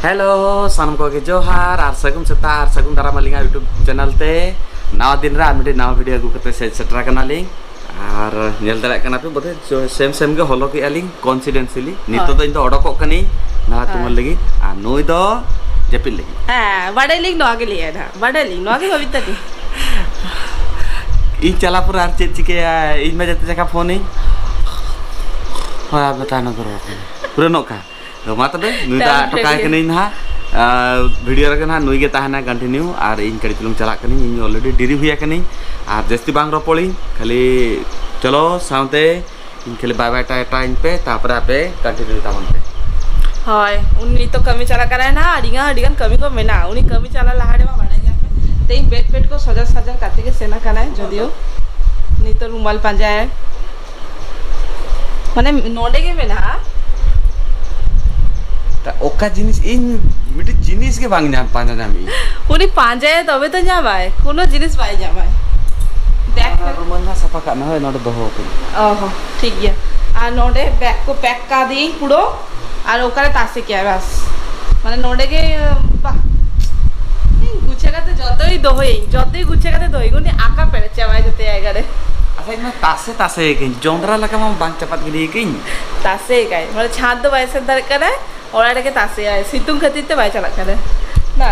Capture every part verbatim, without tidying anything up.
Hello, ᱥᱟᱱᱟᱢ ᱠᱚᱜᱮ ᱡᱚᱦᱟᱨ ᱟᱨ ᱥᱟᱹᱜᱩᱱ ᱥᱮᱛᱟᱜ ᱟᱨ ᱥᱟᱹᱜᱩᱱ ᱫᱟᱨᱟᱢ ᱟᱹᱞᱤᱧᱟᱜ YouTube ᱪᱮᱱᱮᱞ ᱛᱮ᱾ ᱱᱟᱣᱟ ᱫᱤᱱ ᱨᱮ ᱟᱨ ᱢᱤᱫᱴᱤᱡ ᱱᱟᱣᱟ ᱵᱷᱤᱰᱤᱭᱳ ᱟᱹᱜᱩ ᱠᱟᱛᱮ ᱥᱮ ᱥᱮᱴᱮᱨ ᱟᱠᱟᱱᱟᱞᱤᱧ᱾ ᱟᱨ ᱧᱮᱞ ᱫᱟᱲᱮᱭᱟᱜ ᱠᱟᱱᱟ ᱯᱮ ᱵᱚᱫᱷᱮ ᱥᱮᱢ ᱥᱮᱢ ᱜᱮ ᱦᱚᱞᱚ ᱠᱮᱜᱼᱟ ᱞᱤᱧ ᱠᱚᱱᱥᱤᱰᱮᱱᱥᱤᱞᱤ᱾ ᱱᱤᱛᱚᱜ ᱦᱳᱭ᱾ ᱫᱚ ᱤᱧ ᱫᱚ ᱚᱰᱚᱠᱚᱜ ᱠᱟᱹᱱᱟᱹᱧ ᱱᱟᱞᱦᱟ ᱦᱳᱭ᱾ ᱛᱩᱢᱟᱹᱞ ᱞᱟᱹᱜᱤᱫ, ᱟᱨ ᱱᱩᱭ ᱫᱚ ᱡᱟᱹᱯᱤᱫ ᱞᱟᱹᱜᱤᱫ᱾ ᱦᱮᱸ, ᱵᱟᱰᱟᱭ ᱞᱤᱧ ᱱᱚᱣᱟ ᱜᱮ ᱞᱟᱹᱭᱮᱫ ᱱᱟᱦᱟᱜ, ᱵᱟᱰᱟᱭ ᱞᱤᱧ ᱱᱚᱣᱟ ᱜᱮ ᱵᱷᱟᱵᱤᱛᱟ ᱫᱤ᱾ ᱤᱧ ᱪᱟᱞᱟᱣ ᱯᱚᱨᱮ ᱟᱨ ᱪᱮᱫ ᱪᱤᱠᱟᱹᱭᱟ? ᱤᱧ ᱢᱟ ᱡᱟᱛᱮ ᱪᱟᱠᱟ ᱯᱷᱳᱱᱤᱧ᱾ ᱦᱳᱭ, ᱟᱯᱮ ᱛᱟᱭᱱᱚᱢ ᱠᱚᱨᱮ ᱵᱟᱯᱮ ᱯᱩᱨᱟᱹ ᱱᱚᱜ ᱠᱟ᱾ ᱛᱚ ᱢᱟ ᱛᱚᱵᱮ, ᱱᱩᱭ ᱫᱚ ᱴᱟᱭᱤᱢ ᱟᱴᱚᱠᱟᱭ ᱯᱷᱮᱰ ᱠᱟᱹᱱᱟᱹᱧ ᱱᱟᱦᱟᱜ᱾ ᱟᱨ ᱵᱷᱤᱰᱤᱭᱳ ᱨᱮᱜᱮ ᱱᱟᱦᱟᱜ ᱱᱩᱭ ᱜᱮ ᱛᱟᱦᱮᱱᱟ ᱠᱚᱱᱴᱤᱱᱤᱭᱩ, ᱟᱨ ᱤᱧ ᱠᱟᱹᱴᱤᱡ ᱪᱩᱞᱩᱝ ᱪᱟᱞᱟᱜ ᱠᱟᱹᱱᱟᱹᱧ, ᱤᱧ ᱚᱞᱨᱮᱰᱤ ᱰᱮᱨᱤ ᱦᱩᱭ ᱟᱠᱟᱱᱟᱹᱧ᱾ ᱟᱨ ᱡᱟᱹᱥᱛᱤ ᱵᱟᱝ ᱨᱚᱯᱚᱲᱤᱧ, ᱠᱷᱟᱹᱞᱤ ᱪᱚᱞᱚ ᱥᱟᱶᱛᱮ ᱤᱧ ᱠᱷᱟᱹᱞᱤ ᱵᱟᱭ ᱵᱟᱭ ᱴᱟᱴᱟᱧ ᱯᱮ, ᱛᱟᱨᱯᱚᱨᱮ ᱟᱯᱮ ᱠᱚᱱᱴᱤᱱᱤᱭᱩ ᱛᱟᱵᱚᱱ ᱯᱮ᱾ ᱦᱳᱭ, ᱩᱱᱤ ᱱᱤᱛᱚᱜ ᱠᱟᱹᱢᱤ ᱪᱟᱞᱟᱜ ᱠᱟᱱᱟᱭ ᱱᱟᱦᱟᱜ, ᱟᱹᱰᱤ ᱜᱟᱱ, ᱟᱹᱰᱤ ᱜᱟᱱ ᱠᱟᱹᱢᱤ ᱠᱚ ᱢᱮᱱᱟᱜᱼᱟ᱾ ᱩᱱᱤ ᱠᱟᱹᱢᱤ ᱪᱟᱞᱟᱜ ᱞᱟᱦᱟ ᱨᱮᱢᱟ ᱵᱟᱰᱟᱭ ᱜᱮᱭᱟ ᱯᱮ, ᱛᱮᱦᱮᱧ ᱵᱮᱰ ᱯᱷᱮᱰ ᱠᱚ ᱥᱚᱡᱟ ᱥᱟᱡᱟ ᱠᱟᱛᱮ ᱜᱮ ᱥᱮᱱ ᱟᱠᱟᱱᱟᱭ, ᱡᱚᱫᱤᱭᱳ ᱱᱤᱛᱚᱜ ᱨᱩᱢᱟᱞ ᱯᱟᱸᱡᱟᱭᱟᱭ᱾ ᱢᱟᱱᱮ ᱱᱚᱰᱮ ᱜᱮ ᱢᱮᱱᱟᱜᱼᱟ᱾ ᱛᱟ ᱚᱠᱟ ᱡᱤᱱᱤᱥ ᱤᱧ ᱢᱤᱫᱴᱤᱡ ᱡᱤᱱᱤᱥ ᱜᱮ ᱵᱟᱝ ᱧᱟᱢ, ᱯᱟᱸᱡᱟ ᱧᱟᱢᱮᱫ ᱤᱧ᱾ ᱩᱱᱤ ᱯᱟᱸᱡᱟᱭᱟ ᱛᱚᱵᱮ ᱛᱚ ᱧᱟᱢᱟᱭ, ᱠᱳᱱᱳ ᱡᱤᱱᱤᱥ ᱵᱟᱭ ᱧᱟᱢᱟᱭ᱾ ᱫᱮᱠ ᱚᱱᱟ ᱨᱩᱢᱟᱞ ᱱᱟᱦᱟᱜ ᱥᱟᱯᱷᱟ ᱠᱟᱜ ᱢᱮ, ᱦᱳᱭ, ᱱᱚᱰᱮ ᱫᱚᱦᱚ ᱠᱟᱜ ᱢᱮ᱾ ᱚ ᱦᱚᱸ, ᱴᱷᱤᱠ ᱜᱮᱭᱟ᱾ ᱟᱨ ᱱᱚᱰᱮ ᱵᱮᱜᱽ ᱠᱚ ᱯᱮᱠ ᱠᱟᱫᱤᱧ ᱯᱩᱨᱟᱹ, ᱟᱨ ᱚᱠᱟᱨᱮ ᱛᱟᱥᱮ ᱠᱮᱭᱟ ᱵᱟᱥ, ᱢᱟᱱᱮ ᱱᱚᱰᱮ ᱜᱮ, ᱵᱟ, ᱤᱧ ᱜᱩᱪᱷᱟᱹ ᱠᱟᱛᱮ ᱡᱚᱛᱚᱭ ᱫᱚᱦᱚᱭᱟᱹᱧ, ᱡᱚᱛᱚᱭ ᱜᱩᱪᱷᱟᱹ ᱠᱟᱛᱮ ᱫᱚᱦᱚᱭᱟᱹᱧ, ᱩᱱᱤ ᱟᱠᱟ ᱯᱮᱨᱮᱡ ᱪᱟᱵᱟᱭ ᱡᱚᱛᱚ ᱡᱟᱭᱜᱟ ᱨᱮ᱾ ᱟᱪᱪᱷᱟ, ᱤᱧ ᱢᱟ ᱛᱟᱥᱮ ᱛᱟᱥᱮ ᱠᱟᱹᱧ, ᱡᱚᱱᱰᱨᱟ ᱞᱮᱠᱟ ᱢᱟ ᱵᱟᱝ ᱪᱟᱯᱟᱫ ᱜᱤᱰᱤ ᱠᱟᱹᱧ᱾ ᱛᱟᱥᱮ ᱠᱟᱭ, ᱢᱟᱱᱮ ᱪᱷᱟᱸᱫ ᱫᱚ ᱵᱟᱭ ᱥᱮᱱ ᱫᱟᱲᱮᱭᱟᱜ ᱠᱟᱱᱟ᱾ ᱚᱲᱟᱜ ᱨᱮᱜᱮ ᱛᱟᱥᱮᱭᱟᱭ, ᱥᱤᱛᱩᱝ ᱠᱷᱟᱹᱛᱤᱨ ᱛᱮ ᱵᱟᱭ ᱪᱟᱞᱟᱜ ᱠᱟᱱᱟ᱾ ᱱᱟ᱾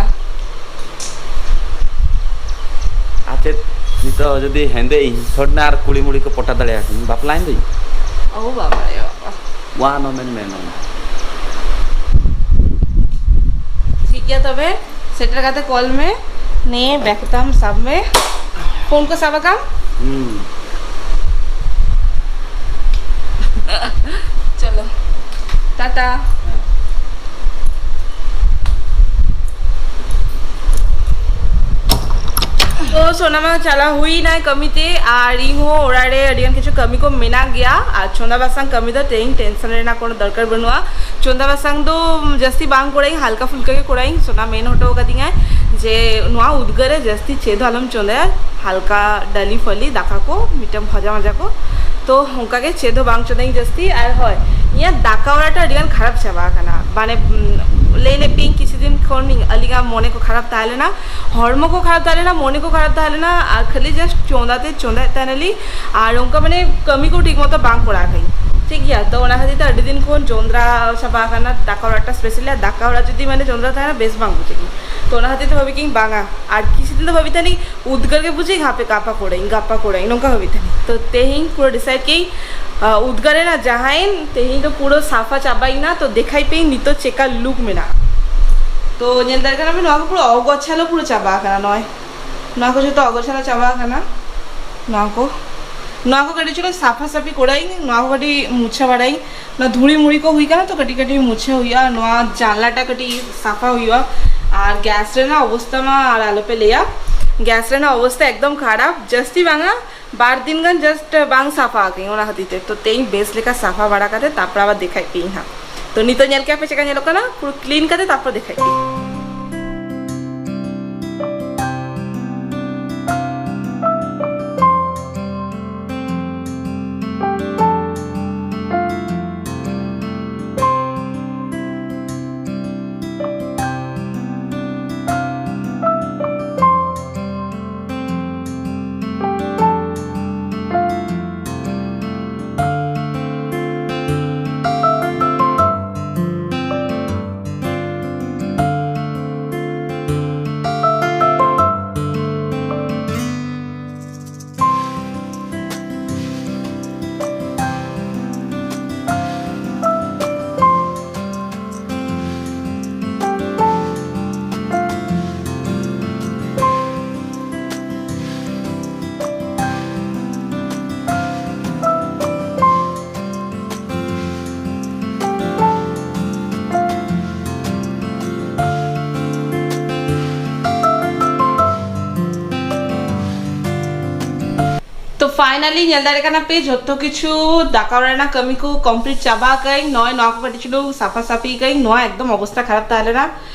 ᱟᱨ ᱪᱮᱫ, ᱱᱤᱛᱚᱜ ᱡᱩᱫᱤ ᱦᱮᱸᱫᱮ ᱤᱧ, ᱛᱷᱚᱲᱱᱟ ᱟᱨ ᱠᱩᱲᱤ ᱢᱩᱲᱤ ᱠᱚ ᱯᱚᱴᱟ ᱫᱟᱲᱮᱭᱟᱠᱚᱧ, ᱵᱟᱯᱞᱟᱭᱮᱱ ᱫᱩᱧ᱾ ᱳ ᱵᱟᱵᱟ ᱨᱮ ᱵᱟᱵᱟ᱾ ᱣᱟ ᱱᱚ ᱢᱮᱱ ᱢᱮ ᱱᱚ᱾ ᱴᱷᱤᱠ ᱜᱮᱭᱟ ᱛᱚᱵᱮ, ᱥᱮᱴᱮᱨ ᱠᱟᱛᱮ ᱠᱚᱞ ᱢᱮ᱾ ᱱᱮ ᱵᱮᱜᱽ ᱛᱟᱢ ᱥᱟᱵ ᱢᱮ, ᱯᱷᱳᱱ ᱠᱚ ᱥᱟᱵ ᱟᱠᱟᱢ᱾ ᱦᱩᱸ᱾ ᱪᱚᱞᱚ, ᱴᱟᱴᱟ᱾ ᱛᱚ ᱥᱳᱱᱟ ᱢᱟ ᱪᱟᱞᱟᱣ ᱦᱩᱭᱱᱟᱭ ᱠᱟᱹᱢᱤ ᱛᱮ, ᱟᱨ ᱤᱧ ᱦᱚᱸ ᱚᱲᱟᱜ ᱨᱮ ᱟᱹᱰᱤ ᱜᱟᱱ ᱠᱤᱪᱷᱩ ᱠᱟᱹᱢᱤ ᱠᱚ ᱢᱮᱱᱟᱜ ᱜᱮᱭᱟ, ᱟᱨ ᱪᱚᱸᱫᱟ ᱵᱟᱥᱟᱝ ᱠᱟᱹᱢᱤ ᱫᱚ ᱛᱮᱦᱮᱧ ᱴᱮᱱᱥᱚᱱ ᱨᱮᱱᱟᱜ ᱠᱳᱱᱳ ᱫᱚᱨᱠᱟᱨ ᱵᱟᱹᱱᱩᱜᱼᱟ᱾ ᱪᱚᱸᱫᱟ ᱵᱟᱥᱟᱝ ᱫᱚ ᱡᱟᱹᱥᱛᱤ ᱵᱟᱝ ᱠᱚᱨᱟᱣᱤᱧ, ᱦᱟᱞᱠᱟ ᱯᱷᱩᱞᱠᱟᱹ ᱜᱮ ᱠᱚᱨᱟᱣᱤᱧ᱾ ᱥᱳᱱᱟ ᱢᱮᱱ ᱦᱚᱴᱚ ᱠᱟᱫᱤᱧᱟᱭ ᱡᱮ ᱱᱚᱣᱟ ᱩᱫᱽᱜᱟᱹᱨ ᱨᱮ ᱡᱟᱹᱥᱛᱤ ᱪᱮᱫ ᱦᱚᱸ ᱟᱞᱚᱢ ᱪᱚᱸᱫᱟᱭᱟ, ᱦᱟᱞᱠᱟ ᱰᱟᱹᱞᱤ ᱯᱷᱟᱹᱞᱤ ᱫᱟᱠᱟ ᱠᱚ, ᱢᱤᱫᱴᱟᱝ ᱵᱷᱟᱡᱟ ᱢᱟᱡᱟ ᱠᱚ᱾ ᱛᱚ ᱚᱱᱠᱟ ᱜᱮ ᱪᱮᱫ ᱦᱚᱸ ᱵᱟᱝ ᱪᱚᱸᱫᱟᱭᱤᱧ ᱡᱟᱹᱥᱛᱤ᱾ ᱟᱨ ᱦᱳᱭ, ᱤᱧᱟᱹᱜ ᱫᱟᱠᱟ ᱚᱲᱟᱜ ᱴᱟ ᱟᱹᱰᱤ ᱜᱟᱱ ᱠᱷᱟᱨᱟᱯ ᱪᱟᱵᱟ ᱟᱠᱟᱱᱟ᱾ ᱢᱟᱱᱮ, ᱩᱢ, ᱞᱟᱹᱭ ᱞᱮᱫ ᱯᱮᱭᱟᱹᱧ ᱠᱤᱪᱷᱩ ᱫᱤᱱ ᱠᱷᱚᱱ ᱤᱧ ᱟᱹᱰᱤ ᱜᱟᱱ ᱢᱚᱱᱮ ᱠᱚ ᱠᱷᱟᱨᱟᱯ ᱛᱟᱦᱮᱸ ᱞᱮᱱᱟ, ᱦᱚᱲᱢᱚ ᱠᱚ ᱠᱷᱟᱨᱟᱯ ᱛᱟᱦᱮᱸ ᱞᱮᱱᱟ, ᱢᱚᱱᱮ ᱠᱚ ᱠᱷᱟᱨᱟᱯ ᱛᱟᱦᱮᱸ ᱞᱮᱱᱟ, ᱟᱨ ᱠᱷᱟᱹᱞᱤ just ᱪᱚᱸᱫᱟ ᱛᱮ ᱪᱚᱸᱫᱟᱭᱮᱫ ᱛᱟᱦᱮᱱᱟᱞᱤᱧ᱾ ᱟᱨ ᱚᱱᱠᱟ, ᱢᱟᱱᱮ, ᱠᱟᱹᱢᱤ ᱠᱚ ᱴᱷᱤᱠ ᱢᱚᱛᱚ ᱵᱟᱝ ᱠᱚᱨᱟᱣ ᱠᱟᱹᱧ, ᱴᱷᱤᱠ ᱜᱮᱭᱟ᱾ ᱛᱚ ᱚᱱᱟ ᱠᱷᱟᱹᱛᱤᱨ ᱛᱮ ᱟᱹᱰᱤ ᱫᱤᱱ ᱠᱷᱚᱱ ᱡᱚᱸᱫᱽᱨᱟ ᱪᱟᱵᱟ ᱟᱠᱟᱱᱟ ᱫᱟᱠᱟ ᱚᱲᱟᱜ ᱴᱟ, specially ᱫᱟᱠᱟ ᱚᱲᱟᱜ ᱡᱩᱫᱤ, ᱢᱟᱱᱮ, ᱡᱚᱸᱫᱽᱨᱟ ᱛᱟᱦᱮᱱᱟ, ᱵᱮᱥ ᱵᱟᱝ ᱵᱩᱡᱷᱟᱹᱜ ᱜᱮ᱾ ᱛᱚ ᱚᱱᱟ ᱠᱷᱟᱹᱛᱤᱨ ᱛᱮ ᱵᱷᱟᱹᱵᱤ ᱠᱤᱧ ᱵᱟᱝᱟ, ᱟᱨ ᱠᱤᱪᱷᱩ ᱫᱤᱱ ᱫᱚ ᱵᱷᱟᱹᱵᱤ ᱛᱟᱦᱮᱱᱤᱧ ᱩᱫᱽᱜᱟᱹᱨ ᱜᱮ ᱵᱩᱡᱷᱟᱹᱜ, ᱦᱟᱯᱮ ᱜᱟᱯᱟ ᱠᱚᱨᱟᱧ, ᱜᱟᱯᱟ ᱠᱚᱨᱟᱧ, ᱱᱚᱝᱠᱟ ᱦᱟᱹᱵᱤᱡ ᱛᱟᱦᱮᱸ᱾ ᱛᱚ ᱛᱮᱦᱮᱧ ᱯᱩᱨᱟᱹ decide ᱠᱮᱫᱟᱹᱧ, ᱟᱸ, ᱩᱫᱽᱜᱟᱹᱨ ᱮᱱᱟ ᱡᱟᱦᱟᱸᱭᱮᱱ, ᱛᱮᱦᱮᱧ ᱫᱚ ᱯᱩᱨᱟᱹ ᱥᱟᱯᱷᱟ ᱪᱟᱵᱟᱭᱮᱱᱟ᱾ ᱛᱚ ᱫᱮᱠᱷᱟᱭ ᱯᱮᱭᱟᱹᱧ ᱱᱤᱛᱚᱜ ᱪᱮᱠᱟ look ᱢᱮᱱᱟᱜᱼᱟ᱾ ᱛᱚ ᱧᱮᱞ ᱫᱟᱲᱮᱭᱟᱜ ᱠᱟᱱᱟ ᱯᱮ, ᱱᱚᱣᱟ ᱠᱚ ᱯᱩᱨᱟᱹ ᱚᱜᱚᱪᱷᱟᱞᱚ ᱯᱩᱨᱟᱹ ᱪᱟᱵᱟ ᱟᱠᱟᱱᱟ᱾ ᱱᱚᱜᱼᱚᱭ ᱱᱚᱣᱟ ᱠᱚ ᱡᱚᱛᱚ ᱚᱜᱚᱪᱷᱟᱞᱚ ᱪᱟᱵᱟ ᱟᱠᱟᱱᱟ᱾ ᱱᱚᱣᱟ ᱠᱚ, ᱱᱚᱣᱟ ᱠᱚ ᱠᱟᱹᱴᱤᱡ ᱪᱩᱞᱩᱝ ᱥᱟᱯᱷᱟ ᱥᱟᱯᱷᱤ ᱠᱚᱨᱟᱧ, ᱱᱚᱣᱟ ᱠᱚ ᱠᱟᱹᱴᱤᱡ ᱢᱩᱪᱷᱟᱹ ᱵᱟᱲᱟᱧ᱾ ᱱᱚᱣᱟ ᱫᱷᱩᱲᱤ ᱢᱩᱲᱤ ᱠᱚ ᱦᱩᱭ ᱠᱟᱱᱟ, ᱛᱚ ᱠᱟᱹᱴᱤᱡ ᱠᱟᱹᱴᱤᱡ ᱢᱩᱪᱷᱟᱹ ᱦᱩᱭᱩᱜᱼᱟ᱾ ᱱᱚᱣᱟ ᱡᱟᱱᱞᱟᱴᱟ ᱠᱟᱹᱴᱤᱡ ᱥᱟᱯᱷᱟ ᱦᱩᱭᱩᱜᱼᱟ᱾ ᱟᱨ ᱜᱮᱥ ᱨᱮᱱᱟᱜ ᱚᱵᱚᱥᱛᱟ ᱢᱟ ᱟᱨ ᱟᱞᱚᱯᱮ ᱞᱟᱹᱭᱟ, ᱜᱮᱥ ᱨᱮᱱᱟᱜ ᱚᱵᱚᱥᱛᱟ ᱮᱠᱫᱚᱢ ᱠᱷᱟᱨᱟᱯ, ᱡᱟᱹᱥᱛᱤ ᱵᱟᱝᱟ, ᱵᱟᱨ ᱫᱤᱱ ᱜᱟᱱ just ᱵᱟᱝ ᱥᱟᱯᱷᱟ ᱟᱠᱟᱧ᱾ ᱚᱱᱟ ᱠᱷᱟᱹᱛᱤᱨ ᱛᱮ ᱛᱚ ᱛᱮᱦᱮᱧ ᱵᱮᱥ ᱞᱮᱠᱟ ᱥᱟᱯᱷᱟ ᱵᱟᱲᱟ ᱠᱟᱛᱮ ᱛᱟᱨᱯᱚᱨ ᱟᱵᱟᱨ ᱫᱮᱠᱷᱟᱭ ᱯᱮᱭᱟᱹᱧ ᱦᱟᱸᱜ᱾ ᱛᱚ ᱱᱤᱛᱚᱜ ᱧᱮᱞ ᱠᱮᱫᱟ ᱯᱮ ᱪᱮᱠᱟ ᱧᱮᱞᱚᱜ ᱠᱟᱱᱟ, ᱯᱩᱨᱟᱹ clean ᱠᱟᱛᱮ ᱛᱟᱨᱯᱚᱨ ᱫᱮᱠᱷᱟᱭ ᱯᱮᱭᱟᱹᱧ᱾ ᱛᱚ finally ᱧᱮᱞ ᱫᱟᱲᱮᱭᱟᱜ ᱠᱟᱱᱟ ᱯᱮ, ᱡᱚᱛᱚ ᱠᱤᱪᱷᱩ ᱫᱟᱠᱟ ᱚᱲᱟᱜ ᱨᱮᱱᱟᱜ ᱠᱟᱹᱢᱤ ᱠᱚ complete ᱪᱟᱵᱟ ᱟᱠᱟᱫᱟᱹᱧ᱾ ᱱᱚᱜᱼᱚᱭ ᱱᱚᱣᱟ ᱠᱚ ᱠᱟᱹᱴᱤᱡ ᱪᱩᱞᱩᱝ ᱥᱟᱯᱷᱟ ᱥᱟᱹᱯᱷᱤ ᱟᱠᱟᱫᱟᱹᱧ᱾ ᱱᱚᱣᱟ ᱮᱠᱫᱚᱢ ᱚᱵᱚᱥᱛᱟ ᱠᱷᱟᱨᱟᱯ ᱛᱟᱦᱮᱸ ᱞᱮᱱᱟ,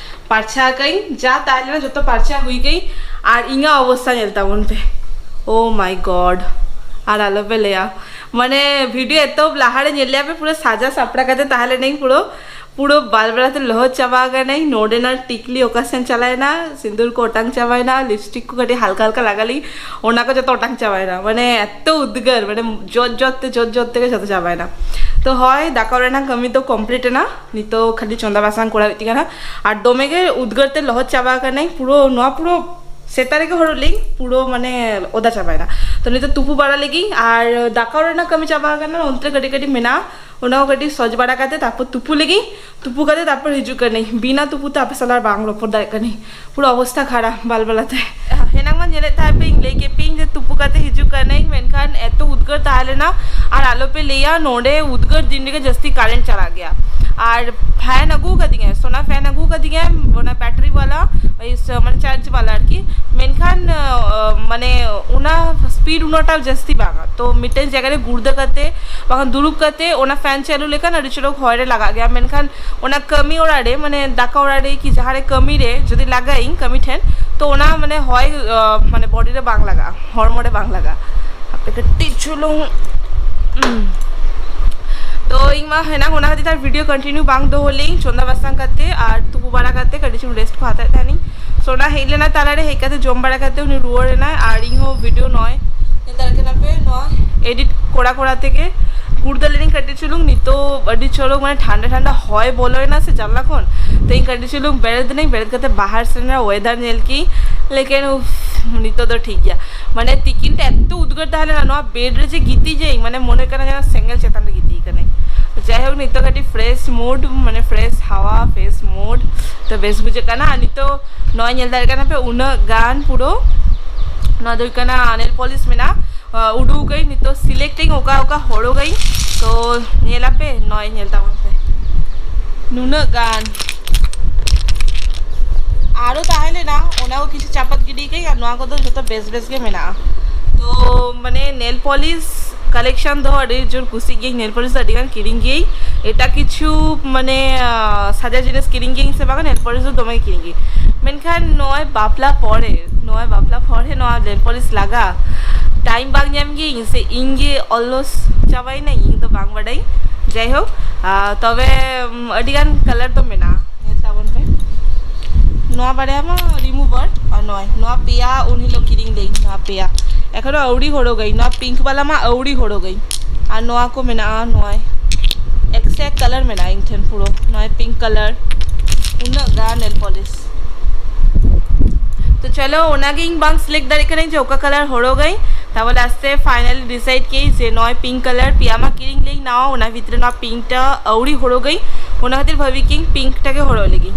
ᱯᱟᱨᱪᱷᱟ ᱟᱠᱟᱫᱟᱹᱧ, ᱡᱟ ᱛᱟᱦᱮᱸ ᱞᱮᱱᱟ ᱡᱚᱛᱚ ᱯᱟᱨᱪᱷᱟ ᱦᱩᱭ ᱟᱠᱟᱫᱟᱹᱧ᱾ ᱟᱨ ᱤᱧᱟᱹᱜ ᱚᱵᱚᱥᱛᱟ ᱧᱮᱞ ᱛᱟᱵᱚᱱ ᱯᱮ, oh my god, ᱟᱨ ᱟᱞᱚᱯᱮ ᱞᱟᱹᱭᱟ᱾ ᱢᱟᱱᱮ ᱵᱷᱤᱰᱤᱭᱳ ᱮᱛᱚᱦᱚᱵ ᱞᱟᱦᱟᱨᱮ ᱧᱮᱞ ᱞᱮᱭᱟ ᱯᱮ, ᱯᱩᱨᱟᱹ ᱥᱟᱡᱟ ᱥᱟᱯᱲᱟ ᱠᱟᱛᱮ ᱛᱟᱦᱮᱸ ᱞᱮᱱᱟᱹᱧ, ᱯᱩᱨᱟᱹ ᱯᱩᱨᱟᱹ ᱵᱟᱞ ᱵᱟᱞᱟᱛᱮ ᱞᱚᱦᱚᱫ ᱪᱟᱵᱟ ᱟᱠᱟᱱᱟᱹᱧ᱾ ᱱᱚᱰᱮᱱᱟᱜ ᱴᱤᱠᱞᱤ ᱚᱠᱟ ᱥᱮᱱ ᱪᱟᱞᱟᱣᱮᱱᱟ, ᱥᱤᱸᱫᱩᱨ ᱠᱚ ᱚᱴᱟᱝ ᱪᱟᱵᱟᱭᱮᱱᱟ, ᱞᱤᱯᱥᱴᱤᱠ ᱠᱚ ᱠᱟᱹᱴᱤᱡ ᱦᱟᱞᱠᱟ ᱦᱟᱞᱠᱟ ᱞᱟᱜᱟ ᱞᱮ, ᱚᱱᱟ ᱠᱚ ᱡᱚᱛᱚ ᱚᱴᱟᱝ ᱪᱟᱵᱟᱭᱮᱱᱟ᱾ ᱢᱟᱱᱮ ᱮᱛᱚ ᱩᱫᱽᱜᱟᱹᱨ, ᱢᱟᱱᱮ ᱡᱚᱛ ᱡᱚᱛ ᱛᱮ ᱡᱚᱛ ᱡᱚᱛ ᱛᱮᱜᱮ ᱡᱚᱛᱚ ᱪᱟᱵᱟᱭᱮᱱᱟ᱾ ᱛᱚ ᱦᱳᱭ, ᱫᱟᱠᱟ ᱩᱛᱩ ᱨᱮᱱᱟᱜ ᱠᱟᱹᱢᱤ ᱫᱚ ᱠᱚᱢᱯᱞᱤᱴ ᱮᱱᱟ, ᱱᱤᱛᱚᱜ ᱠᱷᱟᱹᱞᱤ ᱪᱚᱸᱫᱟ ᱵᱟᱥᱟᱝ ᱠᱚᱨᱟᱣ ᱦᱩᱭᱩᱜ ᱛᱤᱧ ᱠᱟᱱᱟ᱾ ᱟᱨ ᱫᱚᱢᱮ ᱜᱮ ᱩᱫᱽᱜᱟᱹᱨ ᱛᱮ ᱞᱚᱦᱚᱫ ᱪᱟᱵᱟ ᱟᱠᱟᱱᱟᱹᱧ ᱯᱩᱨᱟᱹ, ᱱᱚᱣᱟ ᱯᱩᱨᱟᱹ ᱥᱮᱛᱟᱜ ᱨᱮᱜᱮ ᱦᱚᱨᱚᱜ ᱞᱤᱧ ᱯᱩᱨᱟᱹ ᱢᱟᱱᱮ ᱚᱫᱟ ᱪᱟᱵᱟᱭᱮᱱᱟ᱾ ᱛᱚ ᱱᱤᱛᱚᱜ ᱛᱩᱯᱩ ᱵᱟᱲᱟ ᱞᱮᱜᱤᱧ ᱟᱨ ᱫᱟᱠᱟ ᱩᱛᱩ ᱨᱮᱱᱟᱜ ᱠᱟᱹᱢᱤ ᱪᱟᱵᱟ ᱟᱠᱟᱱᱟ, ᱚᱱᱛᱮ ᱨᱮ ᱠᱟᱹᱴᱤᱡ ᱠᱟᱹᱴᱤᱡ ᱢᱮᱱᱟᱜᱼᱟ, ᱚᱱᱟ ᱠᱚ ᱠᱟᱹᱴᱤᱡ ᱥᱚᱡᱽ ᱵᱟᱲᱟ ᱠᱟᱛᱮ ᱛᱟᱨᱯᱚᱨ ᱛᱩᱯᱩ ᱞᱮᱜᱤᱧ᱾ ᱛᱩᱯᱩ ᱠᱟᱛᱮ ᱛᱟᱨᱯᱚᱨ ᱦᱤᱡᱩᱜ ᱠᱟᱹᱱᱟᱹᱧ, ᱵᱤᱱᱟ ᱛᱩᱯᱩ ᱛᱮ ᱟᱯᱮ ᱥᱟᱞᱟᱜ ᱵᱟᱝ ᱨᱚᱯᱚᱲ ᱫᱟᱲᱮᱭᱟᱜ ᱠᱟᱹᱱᱟᱹᱧ, ᱯᱩᱨᱟᱹ ᱚᱵᱚᱥᱛᱷᱟ ᱠᱷᱟᱨᱟᱯ ᱵᱟᱞ ᱵᱟᱞᱟᱛᱮ᱾ ᱦᱮᱱᱟᱝ ᱢᱟ ᱧᱮᱞᱮᱫ ᱛᱟᱦᱮᱸ ᱯᱮ, ᱤᱧ ᱞᱟᱹᱭ ᱠᱮᱫ ᱯᱮᱭᱟᱹᱧ ᱡᱮ ᱛᱩᱯᱩ ᱠᱟᱛᱮ ᱦᱤᱡᱩᱜ ᱠᱟᱹᱱᱟᱹᱧ, ᱢᱮᱱᱠᱷᱟᱱ ᱮᱛᱚ ᱩᱫᱽᱜᱟᱹᱨ ᱛᱟᱦᱮᱸ ᱞᱮᱱᱟ᱾ ᱟᱨ ᱟᱞᱚᱯᱮ ᱞᱟᱹᱭᱟ, ᱱᱚᱰᱮ ᱩᱫᱽᱜᱟᱹᱨ ᱫᱤᱱ ᱨᱮᱜᱮ ᱡᱟᱹᱥᱛᱤ ᱠᱟᱨᱮᱱᱴ ᱪᱟᱞᱟᱜ ᱜᱮᱭᱟ᱾ ᱟᱨ ᱯᱷᱮᱱ ᱟᱹᱜᱩ ᱠᱟᱫᱤᱧᱟᱭ, ᱥᱳᱱᱟ ᱯᱷᱮᱱ ᱟᱹᱜᱩ ᱠᱟᱫᱤᱧᱟᱭ, ᱚᱱᱟ ᱵᱮᱴᱟᱨᱤ ᱵᱟᱞᱟ, ᱳᱭ ᱥ-, ᱢᱟᱱᱮ ᱪᱟᱨᱡᱽ ᱵᱟᱞᱟ ᱟᱨᱠᱤ᱾ ᱢᱮᱱᱠᱷᱟᱱ ᱟᱸ, ᱢᱟᱱᱮ ᱚᱱᱟ ᱥᱯᱤᱰ ᱩᱱᱟᱹᱜᱴᱟ ᱡᱟᱹᱥᱛᱤ ᱵᱟᱝᱟ᱾ ᱛᱚ ᱢᱤᱫᱴᱮᱱ ᱡᱟᱭᱜᱟ ᱨᱮ ᱜᱩᱲᱫᱟᱹ ᱠᱟᱛᱮ ᱵᱟᱠᱷᱟᱱ ᱫᱩᱲᱩᱵ ᱠᱟᱛᱮ ᱚᱱᱟ ᱯᱷᱮᱱ ᱪᱟᱹᱞᱩ ᱞᱮᱠᱷᱟᱱ ᱟᱹᱰᱤ ᱪᱚᱨᱚᱠ ᱦᱚᱭ ᱨᱮ ᱞᱟᱜᱟᱜ ᱜᱮᱭᱟ, ᱢᱮᱱᱠᱷᱟᱱ ᱚᱱᱟ ᱠᱟᱹᱢᱤ ᱚᱲᱟᱜ ᱨᱮ, ᱢᱟᱱᱮ ᱫᱟᱠᱟ ᱚᱲᱟᱜ ᱨᱮ ᱠᱤ ᱡᱟᱦᱟᱸ ᱨᱮ ᱠᱟᱹᱢᱤ ᱨᱮ ᱡᱩᱫᱤ ᱞᱟᱜᱟᱭᱤᱧ, ᱠᱟᱹᱢᱤ ᱴᱷᱮᱱ, ᱛᱚ ᱚᱱᱟ ᱢᱟᱱᱮ ᱦᱚᱭ, ᱟᱸ, ᱢᱟᱱᱮ ᱵᱚᱰᱤ ᱨᱮ ᱵᱟᱝ ᱞᱟᱜᱟᱜᱼᱟ, ᱦᱚᱲᱢᱚ ᱨᱮ ᱵᱟᱝ ᱞᱟᱜᱟᱜᱼᱟ᱾ ᱦᱟᱯᱮ ᱠᱟᱹᱴᱤᱡ ᱪᱩᱞᱩᱝ᱾ ᱛᱚ ᱤᱧ ᱢᱟ ᱦᱮᱱᱟᱝ ᱚᱱᱟ ᱠᱷᱟᱹᱛᱤᱨ ᱛᱮ ᱵᱷᱤᱰᱤᱭᱳ ᱠᱚᱱᱴᱤᱱᱤᱭᱩ ᱵᱟᱝ ᱫᱚᱦᱚ ᱞᱮᱧ, ᱪᱚᱸᱫᱟ ᱵᱟᱥᱟᱝ ᱠᱟᱛᱮ ᱟᱨ ᱛᱩᱯᱩ ᱵᱟᱲᱟ ᱠᱟᱛᱮ ᱠᱟᱹᱴᱤᱡ ᱪᱩᱞᱩᱝ ᱨᱮᱥᱴ ᱠᱚ ᱦᱟᱛᱟᱣᱮᱫ ᱛᱟᱦᱮᱱᱤᱧ᱾ ᱥᱳᱱᱟ ᱦᱮᱡ ᱞᱮᱱᱟ ᱛᱟᱞᱟᱨᱮ, ᱦᱮᱡ ᱠᱟᱛᱮ ᱡᱚᱢ ᱵᱟᱲᱟ ᱠᱟᱛᱮ ᱩᱱᱤ ᱨᱩᱣᱟᱹᱲ ᱮᱱᱟᱭ᱾ ᱟᱨ ᱤᱧ ᱦᱚᱸ ᱵᱷᱤᱰᱤᱭᱳ ᱱᱚᱜᱼᱚᱭ ᱧᱮᱞ ᱫᱟᱲᱮᱭᱟᱜ ᱠᱟᱱᱟ ᱯᱮ, ᱱᱚᱣᱟ ᱮᱰᱤᱴ ᱠᱚᱨᱟ ᱠᱚᱨᱟ ᱛᱮᱜᱮ ᱜᱩᱲᱫᱟᱹ ᱞᱮᱱᱟᱹᱧ ᱠᱟᱹᱴᱤᱡ ᱪᱩᱞᱩᱝ᱾ ᱱᱤᱛᱚᱜ ᱟᱹᱰᱤ ᱪᱚᱨᱚᱠ ᱢᱟᱱᱮ ᱴᱷᱟᱱᱰᱟ ᱴᱷᱟᱱᱰᱟ ᱦᱚᱭ ᱵᱚᱞᱚᱭᱮᱱᱟ ᱥᱮ ᱡᱟᱱᱞᱟ ᱠᱷᱚᱱ, ᱛᱚ ᱤᱧ ᱠᱟᱹᱴᱤᱡ ᱪᱩᱞᱩᱝ ᱵᱮᱨᱮᱫ ᱫᱤᱱᱟᱹᱧ, ᱵᱮᱨᱮᱫ ᱠᱟᱛᱮ ᱵᱟᱦᱟᱨ ᱥᱮᱱ ᱨᱮᱱᱟᱜ ᱚᱭᱮᱫᱟᱨ ᱧᱮᱞ ᱠᱤᱧ᱾ ᱞᱮᱠᱤᱱ ᱩᱯᱷ, ᱱᱤᱛᱚᱜ ᱫᱚ ᱴᱷᱤᱠ ᱜᱮᱭᱟ᱾ ᱢᱟᱱᱮ ᱛᱤᱠᱤᱱ ᱛᱮ ᱮᱛᱚ ᱩᱫᱽᱜᱟᱹᱨ ᱛᱟᱦᱮᱸ ᱞᱮᱱᱟ, ᱱᱚᱣᱟ ᱵᱮᱰ ᱨᱮ ᱡᱮ ᱜᱤᱛᱤᱡ ᱡᱮ ᱢᱟᱱᱮ ᱢᱚᱱᱮ ᱠᱟᱱᱟ ᱡᱮᱱᱚ ᱥᱮᱸᱜᱮᱞ ᱪᱮᱛᱟᱱ ᱨᱮ ᱜᱤᱛᱤᱡ ᱠᱟᱱᱟᱹᱧ᱾ ᱡᱟᱭᱦᱳᱠ, ᱱᱤᱛᱚᱜ ᱠᱟᱹᱴᱤᱡ ᱯᱷᱨᱮᱥ ᱢᱩᱰ, ᱢᱟᱱᱮ ᱯᱷᱨᱮᱥ ᱦᱟᱣᱟ, ᱯᱷᱨᱮᱥ ᱢᱩᱰ, ᱛᱚ ᱵᱮᱥ ᱵᱩᱡᱷᱟᱹᱜ ᱠᱟᱱᱟ᱾ ᱟᱨ ᱱᱤᱛᱚᱜ ᱱᱚᱜᱼᱚᱭ ᱧᱮᱞ ᱫᱟᱲᱮᱭᱟᱜ ᱠᱟᱱᱟ ᱯᱮ, ᱩᱱᱟᱹᱜ ᱜᱟᱱ ᱯᱩᱨᱟᱹ ᱱᱚᱣᱟ ᱫᱚ ᱦᱩᱭᱩᱜ ᱠᱟᱱᱟ ᱱᱮᱞ ᱯᱚᱞᱤᱥ ᱢᱮᱱᱟᱜᱼᱟ᱾ ᱟᱸ, ᱩᱰᱩᱠᱟᱹᱧ ᱱᱤᱛᱚᱜ, ᱥᱤᱞᱮᱠᱴᱟᱹᱧ ᱚᱠᱟ ᱚᱠᱟ ᱦᱚᱨᱚᱜᱟᱹᱧ᱾ ᱛᱚ ᱧᱮᱞᱟᱯᱮ, ᱱᱚᱜᱼᱚᱭ ᱧᱮᱞ ᱛᱟᱵᱚᱱ ᱯᱮ, ᱱᱩᱱᱟᱹᱜ ᱜᱟᱱ ᱟᱨᱚ ᱛᱟᱦᱮᱸ ᱞᱮᱱᱟ, ᱚᱱᱟ ᱠᱚ ᱠᱤᱪᱷᱩ ᱪᱟᱯᱟᱫ ᱜᱤᱰᱤ ᱠᱟᱹᱧ, ᱟᱨ ᱱᱚᱣᱟ ᱠᱚᱫᱚ ᱡᱚᱛᱚ ᱵᱮᱥ ᱵᱮᱥ ᱜᱮ ᱢᱮᱱᱟᱜᱼᱟ᱾ ᱛᱚ ᱢᱟᱱᱮ ᱱᱮᱞ ᱯᱚᱞᱤᱥ ᱠᱟᱞᱮᱠᱥᱚᱱ ᱫᱚ ᱟᱹᱰᱤ ᱡᱳᱨ ᱠᱩᱥᱤᱜ ᱜᱤᱭᱟᱹᱧ, ᱱᱮᱞ ᱯᱚᱞᱤᱥ ᱫᱚ ᱟᱹᱰᱤ ᱜᱟᱱ ᱠᱤᱨᱤᱧ ᱜᱤᱭᱟᱹᱧ᱾ ᱮᱴᱟᱜ ᱠᱤᱪᱷᱩ ᱢᱟᱱᱮ, ᱟᱸ, ᱥᱟᱡᱟᱣ ᱡᱤᱱᱤᱥ ᱠᱤᱨᱤᱧ ᱜᱤᱭᱟᱹᱧ ᱥᱮ ᱵᱟᱝ, ᱱᱮᱞ ᱯᱚᱞᱤᱥ ᱫᱚ ᱫᱚᱢᱮ ᱜᱮ ᱠᱤᱨᱤᱧ ᱜᱤᱭᱟᱹᱧ᱾ ᱢᱮᱱᱠᱷᱟᱱ ᱱᱚᱜᱼᱚᱭ ᱵᱟᱯᱞᱟ ᱯᱚᱨᱮ, ᱱᱚᱜᱼᱚᱭ ᱵᱟᱯᱞᱟ ᱯᱚᱨᱮ ᱱᱚᱣᱟ ᱱᱮᱞ ᱯᱚᱞᱤᱥ ᱞᱟᱜᱟ, ᱴᱟᱭᱤᱢ ᱵᱟᱝ ᱧᱟᱢ ᱜᱤᱭᱟᱹᱧ ᱥᱮ ᱤᱧ ᱜᱮ ᱚᱞᱚᱥ ᱪᱟᱵᱟᱭᱮᱱᱟᱹᱧ, ᱤᱧ ᱫᱚ ᱵᱟᱝ ᱵᱟᱰᱟᱭᱟᱹᱧ᱾ ᱡᱟᱭᱦᱳᱠ, ᱟᱨ ᱛᱚᱵᱮ ᱩᱢ, ᱟᱹᱰᱤ ᱜᱟᱱ ᱠᱟᱞᱟᱨ ᱫᱚ ᱢᱮᱱᱟᱜᱼᱟ, ᱧᱮᱞ ᱛᱟᱵᱚᱱ ᱯᱮ᱾ ᱱᱚᱣᱟ ᱵᱟᱨᱭᱟ ᱢᱟ ᱨᱤᱢᱩᱵᱷᱟᱨ, ᱟᱨ ᱱᱚᱜᱼᱚᱭ ᱱᱚᱣᱟ ᱯᱮᱭᱟ ᱩᱱ ᱦᱤᱞᱳᱜ ᱠᱤᱨᱤᱧ ᱞᱮᱫᱟᱹᱧ, ᱱᱚᱣᱟ ᱯᱮᱭᱟ᱾ ᱮᱠᱷᱚᱱᱳ ᱟᱹᱣᱲᱤ ᱦᱚᱨᱚᱜᱟᱹᱧ, ᱱᱚᱣᱟ ᱯᱤᱝᱠ ᱵᱟᱞᱟ ᱢᱟ ᱟᱹᱣᱲᱤ ᱦᱚᱨᱚᱜᱟᱹᱧ᱾ ᱟᱨ ᱱᱚᱣᱟ ᱠᱚ ᱢᱮᱱᱟᱜᱼᱟ, ᱱᱚᱜᱼᱚᱭ ᱮᱠ ᱥᱮ ᱮᱠ ᱠᱟᱞᱟᱨ ᱢᱮᱱᱟᱜᱼᱟ ᱤᱧ ᱴᱷᱮᱱ ᱯᱩᱨᱟᱹ᱾ ᱱᱚᱜᱼᱚᱭ ᱯᱤᱝᱠ ᱠᱟᱞᱟᱨ, ᱩᱱᱟᱹᱜ ᱜᱟᱱ ᱱᱮᱞ ᱯᱚᱞᱤᱥ᱾ ᱛᱚ ᱪᱚᱞᱚ, ᱚᱱᱟᱜᱮ ᱤᱧ ᱵᱟᱝ ᱥᱤᱞᱮᱠᱴ ᱫᱟᱲᱮᱭᱟᱜ ᱠᱟᱹᱱᱟᱹᱧ ᱡᱮ ᱚᱠᱟ ᱠᱟᱞᱟᱨ ᱦᱚᱨᱚᱜᱟᱹᱧ᱾ ᱛᱟᱵᱚᱞᱮ ᱟᱥᱛᱮ ᱯᱷᱟᱭᱱᱟᱞᱤ ᱰᱤᱥᱟᱭᱤᱰ ᱠᱮᱫᱟᱹᱧ ᱡᱮ ᱱᱚᱜᱼᱚᱭ ᱯᱤᱝᱠ ᱠᱟᱞᱟᱨ ᱯᱮᱭᱟ ᱢᱟ ᱠᱤᱨᱤᱧ ᱞᱮᱫᱟᱹᱧ ᱱᱟᱣᱟ, ᱚᱱᱟ ᱵᱷᱤᱛᱨᱤ ᱱᱚᱣᱟ ᱯᱤᱝᱠ ᱴᱟ ᱟᱹᱣᱲᱤ ᱦᱚᱨᱚᱜᱟᱹᱧ, ᱚᱱᱟ ᱠᱷᱟᱹᱛᱤᱨ ᱵᱷᱟᱵᱤ ᱠᱤᱧ ᱯᱤᱝᱠ ᱴᱟ ᱜᱮ ᱦᱚᱨᱚᱜ ᱞᱟᱹᱜᱤᱫ᱾